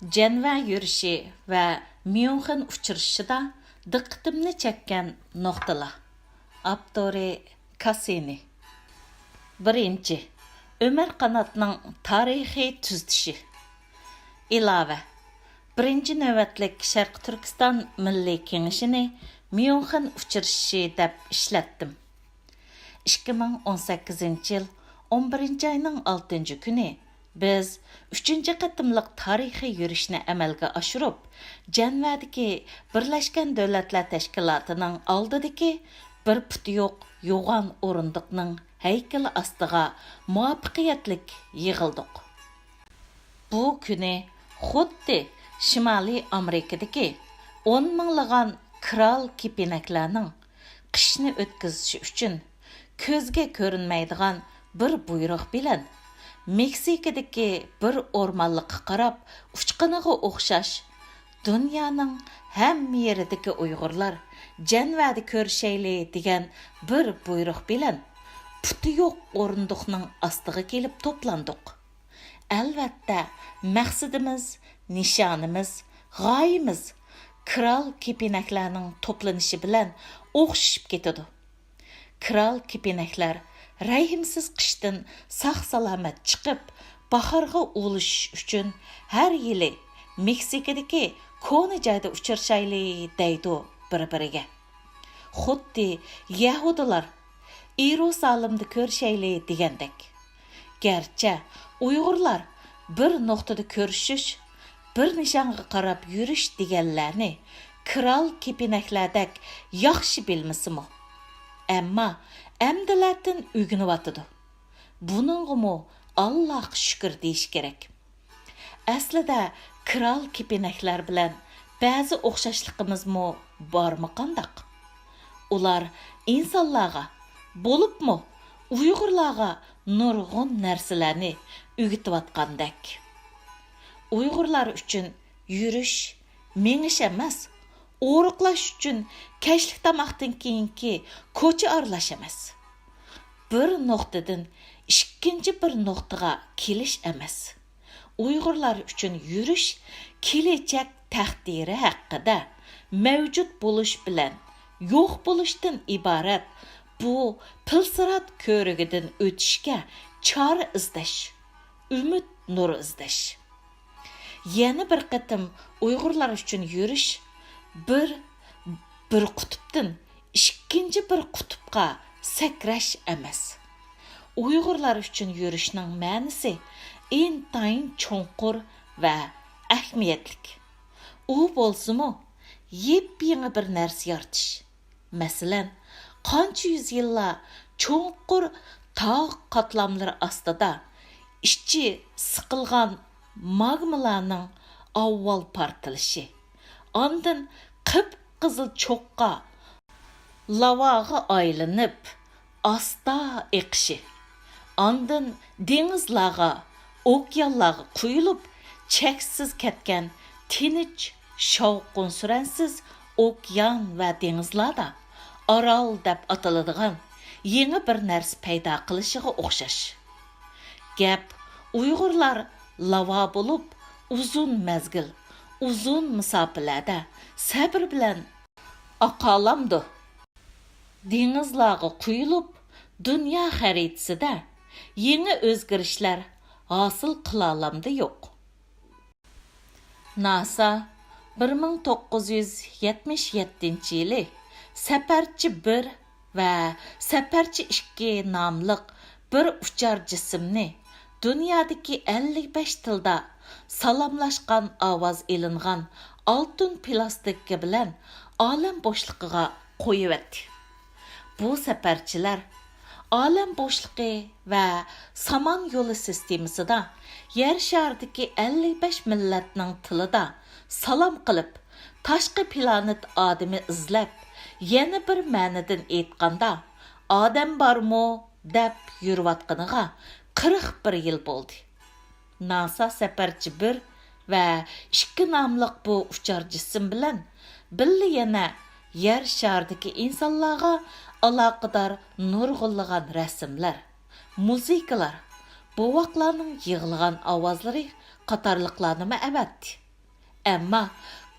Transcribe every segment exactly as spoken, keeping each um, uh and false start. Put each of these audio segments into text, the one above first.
جەنۋە يۈرۈشى ۋە ميۇنخېن ئۇچرىشىشىدا دىققىتىمنى چەككەن نۇقتىلار. ئاپتورى: كاسسىنى. بىرىنچى، ئۆمەر قاناتنىڭ تارىخىي تۈزىتىشى. ئىلاۋە: بىرىنچى نۆۋەتلىك شەرقىي تۈركىستان مىللىي كېڭىشىنى ميۇنخېن ئۇچرىشىشى دەپ ئىشلەتتىم. ئىككى مىڭ ئون سەككىزىنچى يىل ئون بىرىنچى ئاينىڭ ئالتىنچى كۈنى بىز ئۈچىنچى قېتىملىق تارىخىي يۈرۈشنى ئەمەلگە ئاشۇرۇپ، جەنۋەدىكى بىرلەشكەن دۆلەتلەر تەشكىلاتىنىڭ ئالدىدىكى بىر پۇتى يوق يوغان ئورۇندۇقنىڭ ھەيكىلى ئاستىغا مۇۋەپپەقىيەتلىك يىغىلدۇق. بۇ كۈنى خۇددى شىمالىي ئامېرىكىدىكى ئون مىڭلىغان كرال كېپىنەكلەرنىڭ قىشنى ئۆتكۈزۈشى ئۈچۈن كۆزگە كۆرۈنمەيدىغان بىر بۇيرۇق بىلەن مېكسىكىدىكى بىر ئورمانلىققا قاراپ ئۇچقىنىغا ئوخشاش، دۇنيانىڭ ھەممە يېرىدىكى ئۇيغۇرلار جەنۋەدە كۆرۈشەيلى دېگەن بىر بۇيرۇق بىلەن پۇتى يوق ئورۇندۇقنىڭ ئاستىغا كېلىپ توپلاندۇق. ئەلۋەتتە، مەقسىتىمىز، نىشانىمىز، غايىمىز كرال كېپىنەكلەرنىڭ توپلىنىشى بىلەن ئوخشىشىپ كېتىدۇ. كرال كېپىنەكلەر رەھىمسىز قىشتىن ساق-سالامەت چىقىپ، باھارغا ئۇلىشىش ئۈچۈن ھەر يىلى مېكسىكىدىكى كونا جايدا ئۇچرىشايلى دەيدۇ بىر-بىرىگە. خۇددى يەھۇدىيلار ئىيېرۇسالىمدا كۆرۈشەيلى دېگەندەك. گەرچە ئۇيغۇرلار بىر نۇقتىدا كۆرۈشۈش، بىر نىشانغا قاراپ يۈرۈش دېگەنلەرنى كرال كېپىنەكلەردەك ياخشى بىلمىسىمۇ، ئەمما ئەمدىلەتىن ئۆگىنىۋاتىدۇ. بۇنىڭغىمۇ ئاللاغا شۈكۈر دېيىش كېرەك. ئەسلىدە كرال كېپىنەكلەر بىلەن بەزى ئوخشاشلىقىمىزمۇ بارمۇ قانداق؟ ئۇلار ئىنسانلارغا، بولۇپمۇ ئۇيغۇرلارغا نۇرغۇن نەرسىلەرنى ئۆگىتىۋاتقاندەك. ئۇيغۇرلار ئۈچۈن يۈرۈش، مېڭىش ئەمەس، ئورۇقلاش ئۈچۈن كەچلىك تاماقتىن كېيىنكى كوچا ئارىلاش ئەمەس. بىر نۇقتىدىن ئىككىنچى بىر نۇقتىغا كېلىش ئەمەس. ئۇيغۇرلار ئۈچۈن يۈرۈش كېلەچەك تەقدىرى ھەققىدە مەۋجۇت بولۇش بىلەن يوق بولۇشتىن ئىبارەت بۇ پىلسىرات كۆۋرۈكىدىن ئۆتۈشكە چارە ئىزدەش، ئۈمىد نۇرى ئىزدەش. يەنە بىر قېتىم ئۇيغۇرلار ئۈچۈن يۈرۈش بىر، بىر قۇتۇپتىن ئىككىنچى بىر قۇتۇپقا سەكرەش ئەمەس. ئۇيغۇرلار ئۈچۈن يۈرۈشنىڭ مەنىسى ئىنتايىن چوڭقۇر ۋە ئەھمىيەتلىك. ئۇ بولسىمۇ يېپيېڭى بىر نەرسە يارىتىش. مەسىلەن، قانچە يۈز يىللار چوڭقۇر تاغ قاتلاملىرى ئاستىدا ئىچى سىقىلغان ماگمىلارنىڭ ئاۋۋال پارتلىشى، ئاندىن قىپقىزىل چوققا لاۋاغا ئايلىنىپ، ئاستا ئېقىشى، ئاندىن دېڭىزلارغا، ئوكيانلارغا قۇيۇلۇپ، چەكسىز كەتكەن تىنچ، شاۋقۇن-سۈرەنسىز ئوكيان ۋە دېڭىزلاردا ئارال دەپ ئاتىلىدىغان يېڭى بىر نەرسە پەيدا قىلىشىغا ئوخشاش. گەپ ئۇيغۇرلار لاۋا بولۇپ، ئۇزۇن مەزگىل، ئۇزۇن مۇساپىلەردە سەبرى بىلەن ئاقالامدۇ؟ دېڭىزلارغا قۇيۇلۇپ، دۇنيا خەرىتىسىدە يېڭى ئۆزگىرىشلەر ھاسىل قىلالامدۇ؟ يوق. ناسا بىر مىڭ توققۇز يۈز يەتمىش يەتتىنچى يىلى سەپەرچى بىر ۋە سەپەرچى ئىككى ناملىق بىر ئۇچار جىسىمنى دۇنيادىكى ئەللىك بەش تىلدا سالاملاشقان ئاۋاز ئېلىنغان ئالتۇن پىلاستىنكا بىلەن ئالەم بوشلۇقىغا قويۇۋەتتى. بۇ سەپەرچىلەر ئالەم بوشلۇقى ۋە سامان يولى سىستېمىسىدا يەر شارىدىكى ئەللىك بەش مىللەتنىڭ تىلىدا سالام قىلىپ، تاشقى پلانېت ئادىمى ئىزلەپ، يەنە بىر مەنىدىن ئېيتقاندا، ئادەم بارمۇ دەپ يۈرۈۋاتقىنىغا قىرىق بىر يىل بولدى. ناسا سەپەرچى بىر ۋە ئىككى ناملىق بۇ ئۇچار جىسىم بىلەن بىللە يەنە يەر شارىدىكى ئىنسانلارغا ئالاقىدار نۇرغۇنلىغان رەسىملەر، مۇزىكىلار، بوۋاقلارنىڭ يىغلىغان ئاۋازلىرى قاتارلىقلارنىمۇ ئەۋەتتى. ئەمما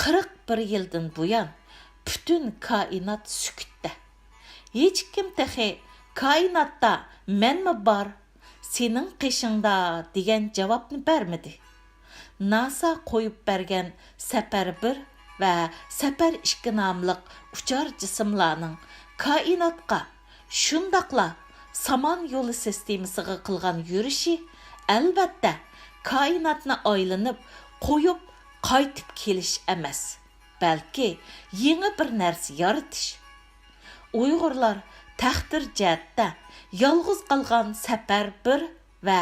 قىرىق بىر يىلدىن بۇيان پۈتۈن كائىنات سۈكۈتتە. ھېچكىم تېخى «كائىناتتا مەنمۇ بار، سېنىڭ قېشىڭدا» دېگەن جاۋابنى بەرمىدى. ناسا قويۇپ بەرگەن سەپەر بىر ۋە سەپەر ئىككى ناملىق ئۇچار جىسىملارنىڭ كائىناتقا، شۇنداقلا سامان يولى سىستېمىسىغا قىلغان يۈرۈشى، ئەلۋەتتە، كائىناتنى ئايلىنىپ قويۇپ قايتىپ كېلىش ئەمەس، بەلكى يېڭى بىر نەرسە يارىتىش. ئۇيغۇرلار تەقدىر جەھەتتە يالغۇز قالغان سەپەر بىر ۋە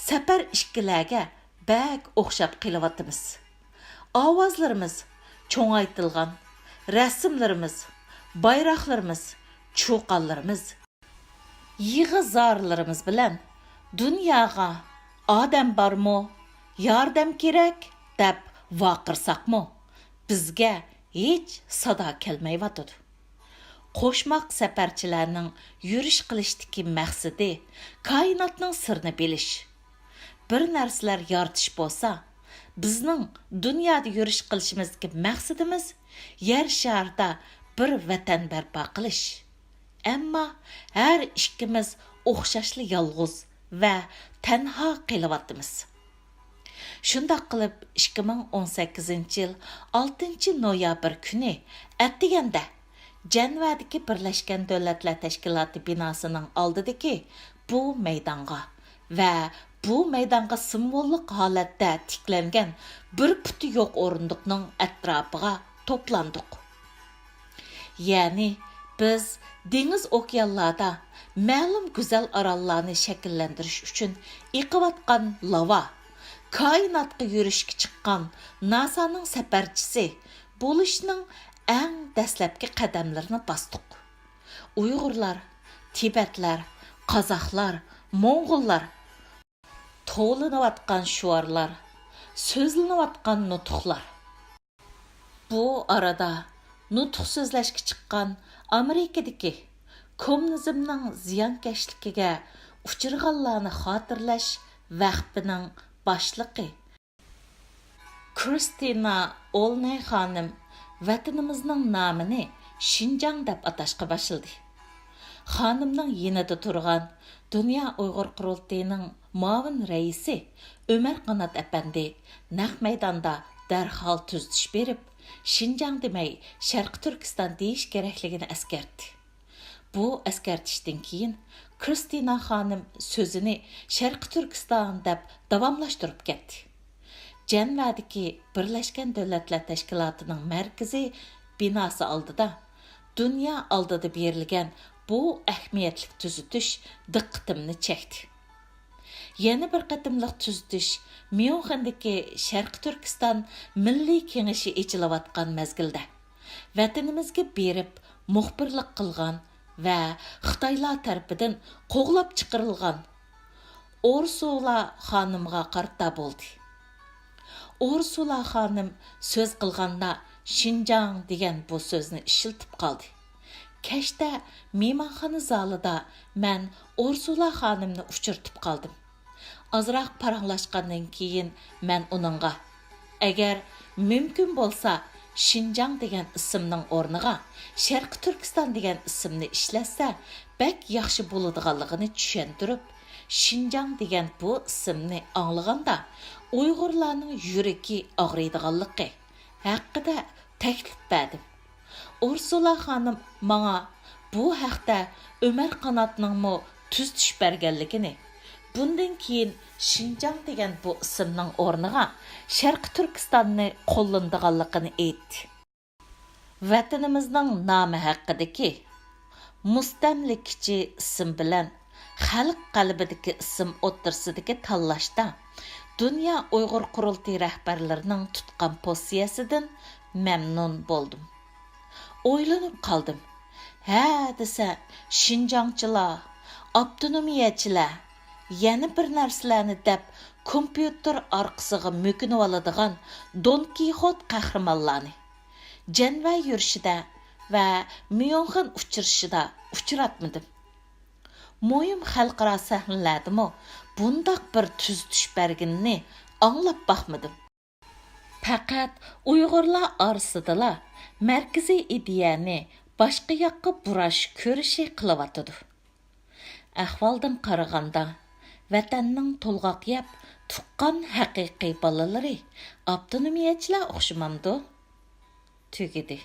سەپەر ئىككىلەرگە بەك ئوخشاپ قېلىۋاتىمىز. ئاۋازلىرىمىز چوڭايتىلغان، رەسىملىرىمىز، بايراقلىرىمىز، چۇقانلىرىمىز، يىغا-زارلىرىمىز بىلەن دۇنياغا «ئادەم بارمۇ؟ ياردەم كېرەك!» دەپ ۋارقىرىساقمۇ، بىزگە ھېچ سادا كەلمەيۋاتىدۇ. قوشماق سەپەرچىلەرنىڭ يۈرۈش قىلىشتىكى مەقسىتى كائىناتنىڭ سىرىنى بىلىش، بىر نەرسىلەر يارىتىش بولسا، بىزنىڭ دۇنيادا يۈرۈش قىلىشىمىزدىكى مەقسىتىمىز يەر شارىدا بىر ۋەتەن بەرپا قىلىش. ئەمما ھەر ئىككىمىز ئوخشاشلا يالغۇز ۋە تەنھا قېلىۋاتىمىز. شۇنداق قىلىپ، ئىككى مىڭ ئون سەككىزىنچى يىل ئالتىنچى نويابىر كۈنى ئەتىگەندە جەنۋەدىكى بىرلەشكەن دۆلەتلەر تەشكىلاتى بىناسىنىڭ ئالدىدىكى بۇ مەيدانغا ۋە بۇ مەيدانغا سىمۋوللۇق ھالەتتە تىكلەنگەن بىر پۇتى يوق ئورۇندۇقنىڭ ئەتراپىغا توپلاندۇق. يەنى بىز دېڭىز ئوكيانلاردا مەلۇم گۈزەل ئاراللارنى شەكىللەندۈرۈش ئۈچۈن ئېقىۋاتقان لاۋا، كائىناتقا يۈرۈشكە چىققان ناسانىڭ سەپەرچىسى بولۇشنىڭ ئەڭ دەسلەپكى قەدەملىرىنى باستۇق. ئۇيغۇرلار، تىبەتلەر، قازاقلار، موڭغۇللار، توۋلىنىۋاتقان شوئارلار، سۆزلىنىۋاتقان نۇتۇقلار. بۇ ئارىدا نۇتۇق سۆزلەشكە چىققان ئامېرىكىدىكى كوممۇنىزمنىڭ زىيانكەشلىكىگە ئۇچرىغانلارنى خاتىرىلەش ۋەقپىنىڭ باشلىقى كرىستىنا ئولنەي خانىم ۋەتىنىمىزنىڭ نامىنى شىنجاڭ دەپ ئاتاشقا باشلىدى. خانىمنىڭ يېنىدا تۇرغان دۇنيا ئۇيغۇر قۇرۇلتىيىنىڭ مۇئاۋىن رەئىسى ئۆمەر قانات ئەپەندى نەق مەيداندا دەرھال تۈزىتىش بېرىپ، شىنجاڭ دېمەي، شەرقىي تۈركىستان دېيىش كېرەكلىكىنى ئەسكەرتتى. بۇ ئەسكەرتىشتىن كېيىن، كرىستىنا خانىم سۆزىنى شەرقىي تۈركىستان دەپ داۋاملاشتۇرۇپ كەتتى. جەنۋەدىكى بىرلەشكەن دۆلەتلەر تەشكىلاتىنىڭ مەركىزى بىناسى ئالدىدا دۇنيا ئالدىدا بېرىلگەن بۇ ئەھمىيەتلىك تۈزىتىش دىققىتىمنى چەكتى. يەنە بىر قېتىملىق تۈزىتىش ميۇنخېندىكى شەرقىي تۈركىستان مىللىي كېڭىشى ئېچىلىۋاتقان مەزگىلدە ۋەتىنىمىزگە بېرىپ مۇخبىرلىق قىلغان ۋە خىتايلار تەرىپىدىن قوغلاپ چىقىرىلغان ئۇرسۇلا خانىمغا قارىتا بولدى. ئۇرسۇلا خانىم سۆز قىلغاندا شىنجاڭ دېگەن بۇ سۆزنى ئىشلىتىپ قالدى. كەچتە مېھمانخانا زالىدا مەن ئۇرسۇلا خانىمنى ئۇچرىتىپ قالدىم. ئازراق پاراڭلاشقاندىن كېيىن مەن ئۇنىڭغا، «ئەگەر مۇمكىن بولسا، شىنجاڭ دېگەن ئىسىمنىڭ ئورنىغا شەرقىي تۈركىستان دېگەن ئىسىمنى ئىشلەتسە، بەك ياخشى بولىدىغانلىقىنى چۈشەندۈرۈپ، شىنجاڭ دېگەن بۇ ئىسىمنى ئاڭلىغاندا ئۇيغۇرلارنىڭ يۈرىكى ئاغرىيدىغانلىقى ھەققىدە تەكلىپ بەردىم.» ئۇرسۇلا خانىم ماڭا بۇ ھەقتە ئۆمەر قاناتنىڭمۇ تۈزىتىش بەرگەنلىكىنى، بۇندىن كېيىن شىنجاڭ دېگەن بۇ ئىسىمنىڭ ئورنىغا شەرقىي تۈركىستاننى قوللىنىدىغانلىقىنى ئېيتتى. ۋەتىنىمىزنىڭ نامى ھەققىدىكى مۇستەملىكىچى ئىسىم بىلەن خەلق قەلبىدىكى ئىسىم ئوتتۇرىسىدىكى تاللاشتا دۇنيا ئۇيغۇر قۇرۇلتىيى رەھبەرلىرىنىڭ تۇتقان پوزىتسىيەسىدىن مەمنۇن بولدۇم. ئويلىنىپ قالدىم. ھە دېسە، شىنجاڭچىلار، ئاپتونومىيەچىلەر، يەنە بىر نەرسىلەرنى دەپ كومپيۇتېر ئارقىسىغا مۆكۈنۈۋالىدىغان دون كىخوت قەھرىمانلارنى جەنۋە يۈرۈشىدە ۋە ميۇنخېن ئۇچرىشىدا ئۇچراتمىدىم. مۇھىم خەلقئارا سەھنىلەردىمۇ بۇنداق بىر تۈزىتىش بەرگىنىنى ئاڭلاپ باقمىدىم. پەقەت ئۇيغۇرلار ئارىسىدىلا مەركىزىي ئىدىيەنى باشقا ياققا بۇراش كۈرىشى قىلىۋاتىدۇ. ئەھۋالدىن قارىغاندا، ۋەتەننىڭ تولغاق يەپ تۇغقان ھەقىقىي بالىلىرى ئاپتونومىيەچىلەر ئوخشىمامدۇ؟ تۈگىدى.